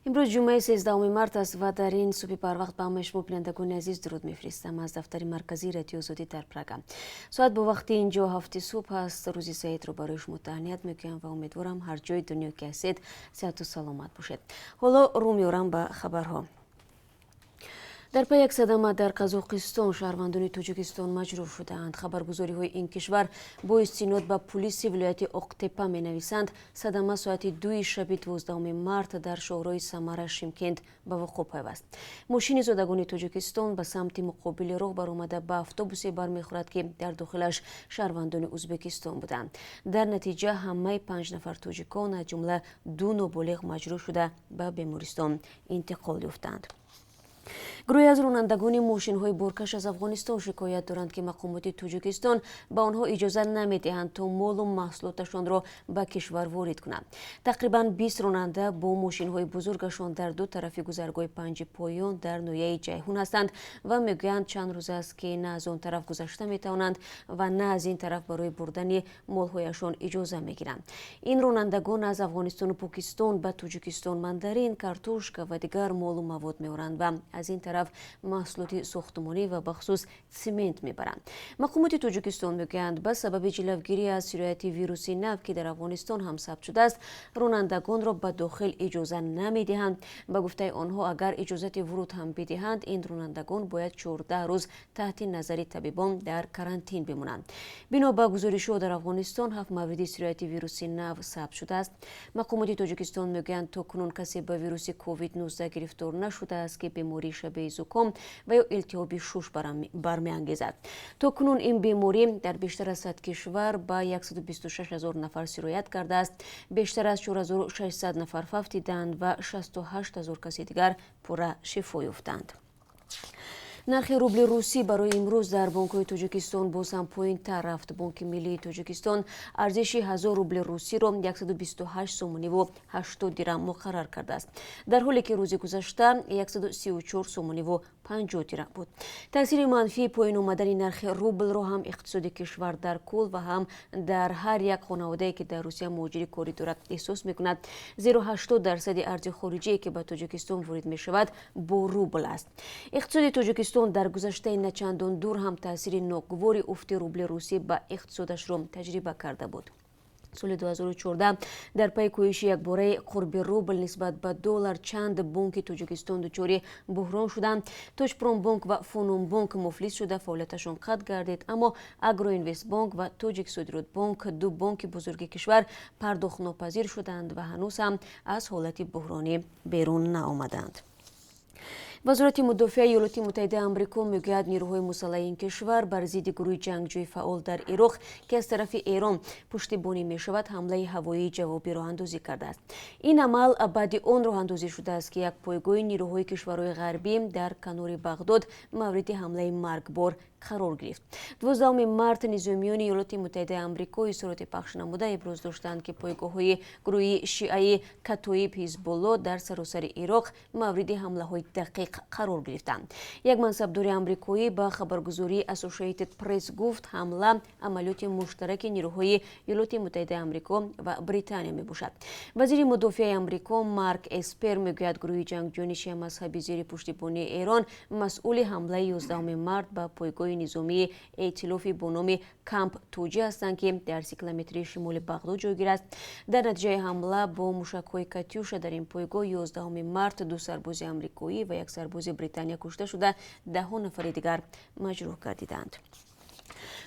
Имрӯз ҷумъаи 13 март аст ва дар ин субҳи барвақт ба ҳамаи шумо, бинандагони азиз, дуруд мефиристам аз дафтари марказии Радиои Озодӣ дар Прага. Соат бо вақти ин ҷо 7-и субҳ аст. Рӯзи саидро барои шумо таҳният мекунам ва умедворам, ҳар ҷои дунё ки ҳастед, сиҳату саломат бошед. Ҳоло рӯ меорам ба хабарҳо. Дар пай як садама дар Қазоқистон шаҳрвандони Тоҷикистон маҷрӯҳ шудаанд. Хабаргузориҳои ин кишвар бо истинод ба пулиси вилояти Оқтепа менависанд, садама соати 2-и шаби 12 март дар шоҳроҳи Самара Шимкент ба вуқӯъ пайваст. Мошини зодагони Тоҷикистон ба самти муқобили роҳ баромада, ба автобусе бармехӯрад, ки дар дохилаш шаҳрвандони Ӯзбекистон буданд. Дар натиҷа ҳамаи панҷ нафар тоҷикон, аз ҷумла ду ноболиғ, маҷрӯҳ шуда, ба бемористон интиқол ёфтанд. Гурӯҳе аз ронандагони мошинҳои боркаш аз Афғонистон шикоят доранд, ки мақомоти Тоҷикистон ба онҳо иҷоза намедиҳанд, то молу маҳсулоташонро ба кишвар ворид кунанд. Тақрибан 20 ронанда бо мошинҳои бузургашон дар ду тарафи гузаргоҳи Панҷи Поён дар ноҳияи Ҷайҳун ҳастанд ва мегӯянд, чанд рӯз аст, ки на аз он тараф гузашта метавонанд ва на аз ин тараф барои бурдани молҳояшон иҷоза мегиранд. Ин ронандагон аз Афғонистону Покистон ба Тоҷикистон мандарин, картошка ва дигар молу мавод меоранд ва аз ин тараф маҳсулоти сохтмонӣ ва бахусус цемент мебаранд. Мақомоти Тоҷикистон мегӯянд, ба сабаби ҷилавгирӣ аз сирояти вируси нав, ки дар Афғонистон ҳам сабт шудааст, ронандагонро ба дохил иҷоза намедиҳанд. Ба гуфтаи онҳо, агар иҷозати вуруд ҳам бидиҳанд, ин ронандагон бояд 14 рӯз таҳти назари табибон дар карантин бимонанд. Бино ба гузоришҳо, дар Афғонистон ҳафт мавриди сирояти вируси нав сабт шудааст. Мақомоти Тоҷикистон мегӯянд, то кунун касе ба вируси COVID-19 гирифтор нашудааст, ки бемории шабеҳи зуком ва ё илтиҳоби шуш бармеангезад. То кунун ин беморӣ дар бештар аз 100 кишвар ба 126 ҳазор нафар сироят кардааст. Бештар аз 4600 нафар фавтиданд ва 68 ҳазор каси дигар пурра шифо ёфтанд. Нархи рубли русӣ барои имрӯз дар бонкҳои Тоҷикистон боз ҳам поинтар рафт. Бонки миллии Тоҷикистон арзиши 1000 рубли русиро 128 сомониву 80 дирам муқаррар кардааст, дар ҳоле ки рӯзи гузашта 134 сомониву 50 дирам буд. Таъсири манфии поин омадани нархи рублро ҳам иқтисоди кишвар дар кул ва ҳам дар ҳар як хонаводае, ки дар Русия муҳоҷири корӣ дорад, эҳсос мекунад, зеро 80 дарсади арзи хориҷие, ки ба Тоҷикистон ворид мешавад, бо рубл аст. Иқтисоди Тоҷикистон дар гузаштаи начандон дур ҳам таъсири ногувори уфти рубли русӣ ба иқтисодашро таҷриба карда буд. Соли 2014 дар пайи коҳиши якбораи қурби рубл нисбат ба доллар чанд бонки Тоҷикистон дучори буҳрон шуданд. Тоҷпромбонк ва Фонумбонк муфлис шуда, фаъолияташон қатъ гардид, аммо Агроинвестбонк ва Тоҷиксодиротбонк, ду бонки бузурги кишвар, пардохтнопазир шуданд ва ҳанӯз ҳам аз ҳолати буҳронӣ берун наомаданд. Вазорати мудофиаи Иёлоти Муттаҳидаи Амрико мегӯяд, нирӯҳои мусаллаҳи ин кишвар бар зидди гурӯҳи ҷангҷӯи фаъол дар Ироқ, ки аз тарафи Эрон пуштибонӣ мешавад, ҳамлаи ҳавоии ҷавобӣ роҳандозӣ кардааст. Ин амал баъди он роҳандозӣ шудааст, ки як пойгоҳи нирӯҳои кишварҳои ғарбӣ дар канори Бағдод мавриди ҳамлаи маргбор қарор гирифт. 12 март низомиёни Иёлоти Муттаҳидаи Амрико изҳороти пахш намуда иброз доштанд, ки пойгоҳҳои гурӯҳи шиаи Катоиб Ҳизбулло дар саросари Ироқ мавриди ҳамлаҳои дақиқ қарор гирифтанд. Як мансабдори амрикоӣ ба хабаргузории Associated Press гуфт, ҳамла амалиёти муштараки нирӯҳои Иёлоти Муттаҳидаи Амрико ва Британия мебошад. Вазири мудофиаи Амрико Марк Эспер мегӯяд, гурӯҳи ҷангҷӯёни шиамазҳаби зери пуштибонии Эрон масъули ҳамлаи 11 март ба пойгоҳи низомии эътилофӣ бо номи Камп Тоҷӣ ҳастанд, ки дар 30 километри шимоли Бағдод ҷойгир аст. Дар натиҷаи ҳамла бо мушакҳои Катюша дар ин пойгоҳ 11 март ду сарбози амрикоӣ ва як сарбози Британия кушта шуда, даҳҳо нафари дигар маҷрӯҳ гардиданд.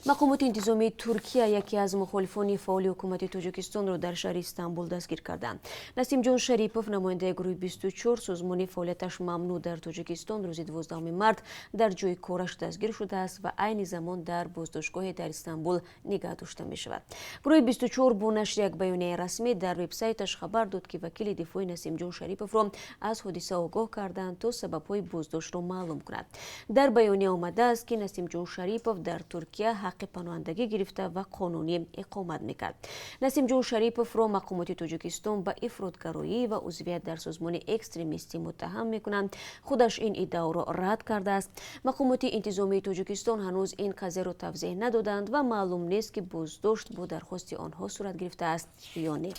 Мақомоти интизомии Туркия яке аз мухолифони фаъоли ҳукумати Тоҷикистонро дар шаҳри Истанбул дастгир карданд. Насимҷон Шарипов, намояндаи гурӯҳи 24, созмони фаъолияташ мамнӯъ дар Тоҷикистон, рӯзи 12 март дар ҷои кораш дастгир шудааст ва айни замон дар боздоштгоҳе дар Истанбул нигаҳ дошта мешавад. Гурӯҳи 24 бо нашри як баёнияи расмӣ дар вебсайташ хабар дод, ки вакили дифои Насимҷон Шариповро аз ҳодиса огоҳ карданд, то сабабҳои боздоштро маълум кунад. Дар баёния омадааст, ки Насимҷон Шарипов дар Туркия ҳаққи паноҳандагӣ гирифта ва қонунӣ иқомат мекард. Насимҷон Шариповро мақомоти Тоҷикистон ба ифротгароӣ ва узвият дар созмони экстремистӣ муттаҳам мекунанд. Худаш ин иддаоро рад кардааст. Мақомоти интизомии Тоҷикистон ҳанӯз ин қазияро тавзеҳ надоданд ва маълум нест, ки боздошт бо дархости онҳо сурат гирифтааст ё не.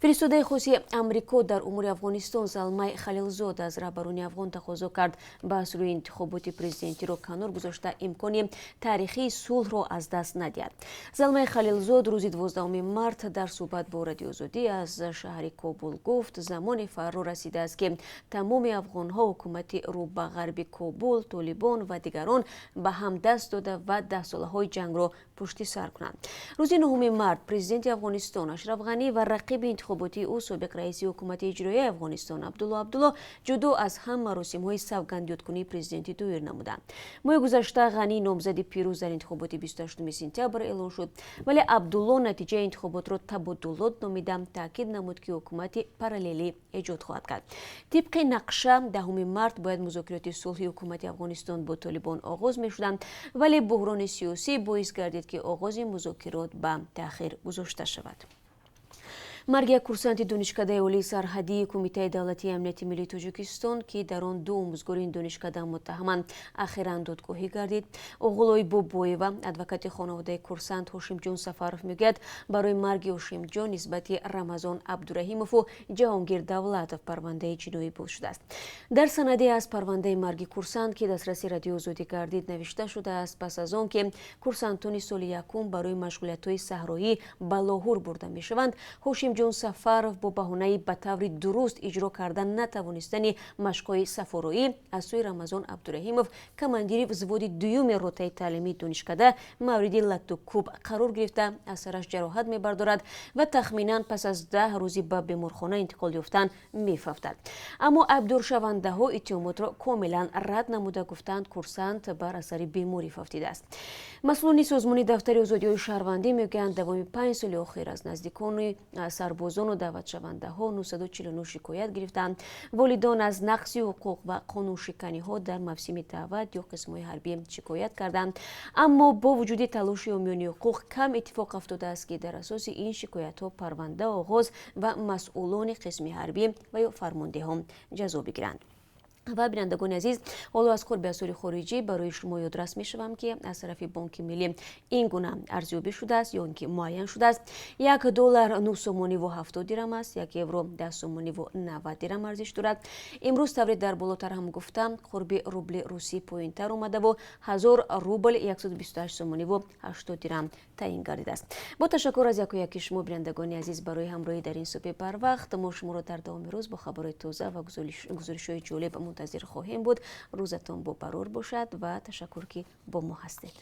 Фиристодаи хоси Амрико дар умури Афғонистон Залмай Халилзод аз раҳбарони афғон тақозо кард, баҳс рӯи интихоботи президентиро канор гузошта, имкони таърихии сулҳро аз даст надиҳад. Залмай Халилзод рӯзи 12 март дар суҳбат бо Радиоозодӣ аз шаҳри Кобул гуфт, замоне фаро расидааст, ки тамоми афғонҳо, ҳукумати рӯ ба ғарби Кобул, Толибон ва дигарон ба ҳам даст дода ва даҳсолаҳои ҷангро пушти сар кунанд. Рӯзи 9 март президенти Афғонистон Ашраф Ғанӣ ва рақиби интихоботии ӯ, собиқ раиси ҳукумати иҷроияи Афғонистон Абдулло Абдулло, ҷудо аз ҳам маросимҳои савгандёдкунии президентӣ доир намуданд. Моҳи гузашта Ғанӣ номзади пирӯз дар интихоботи 28 сентябр эълон шуд, вале Абдулло натиҷаи интихоботро табодулот номида, таъкид намуд, ки ҳукумати параллелӣ эҷод хоҳад кард. Тибқи нақша, 10 март бояд музокироти сулҳи ҳукумати Афғонистон бо Толибон оғоз мешуданд, вале буҳрони сиёсӣ боис гардид, ки оғози музокирот ба таъхир гузошта шавад. Марги як курсанти Донишкадаи олии сарҳадии Кумитаи давлатии амнияти миллии Тоҷикистон, ки дар он ду омӯзгори ин донишкада муттаҳаманд, ахиран додгоҳӣ гардид. Оғулои Бобоева, адвокати хонаводаи курсант Ҳошимҷон Сафаров, мегӯяд, барои марги Ҳошимҷон нисбати Рамазон Абдураҳимову Ҷаҳонгир Давлатов парвандаи ҷиноӣ боз шудааст. Дар санаде аз парвандаи марги курсант, ки дастраси Радиоозодӣ гардид, навишта шудааст, пас аз он ки курсантони соли якум барои машғулиятҳои саҳроӣ ба Лоҳур бурда мешаванд, Ҳошимҷон Сафаров бо баҳонаи ба таври дуруст иҷро карда натавонистани машқҳои сафороӣ аз сӯи Рамазон Абдураҳимов, командири взводи дуюми ротаи таълимии донишкада, мавриди латтукӯб қарор гирифта, аз сараш ҷароҳат мебардорад ва тахминан пас аз 10 рӯзи ба беморхона интиқол ёфтан мефавтад. Аммо айбдоршавандаҳо иттиҳомотро комилан рад намуда, гуфтанд, курсант бар асари беморӣ фавтидааст. Масъулони созмони Дафтари озодиҳои шаҳрвандӣ мегӯянд, давоми 5 соли охир аз наздикони сарбозону даъватшавандаҳо 949 шикоят гирифтанд. Волидон аз нақси ҳуқуқ ва қонуншиканиҳо дар мавсими даъват ё қисмҳои ҳарбӣ шикоят карданд. Аммо бо вуҷуди талоши ҳомиёни ҳуқуқ, кам иттифоқ афтодааст, ки дар асоси ин шикоятҳо парванда оғоз ва масъулони қисми ҳарбӣ ва ё фармондеҳон ҷазо бигиранд. Ва, бинандагони азиз, ҳоло аз қурби асъори хориҷӣ барои шумо ёдрас мешавам, ки аз тарафи Бонки Миллӣ ин гуна арзёбӣ шудааст ё ин ки муайян шудааст. 1 доллар 9 сомониву 70 дирам аст, 1 евро 10 сомониву 90 дирам арзиш дорад. Имрӯз, тавре дар болотар ҳам гуфтам, қурби рубли русӣ поёнтар омадаву 1000 рубл 128 сомониву 80 дирам таъин гардидааст. Бо ташаккур аз яку яки шумо, бинандагони азиз, барои ҳамроҳӣ дар ин субҳи барвақт. Мо шуморо дар давоми рӯз бо хабарҳои тоза ва гузоришҳои ҷолиб мунтазир хоҳем буд. Рӯзатон бо барор бошад ва ташаккур, ки бо мо ҳастед.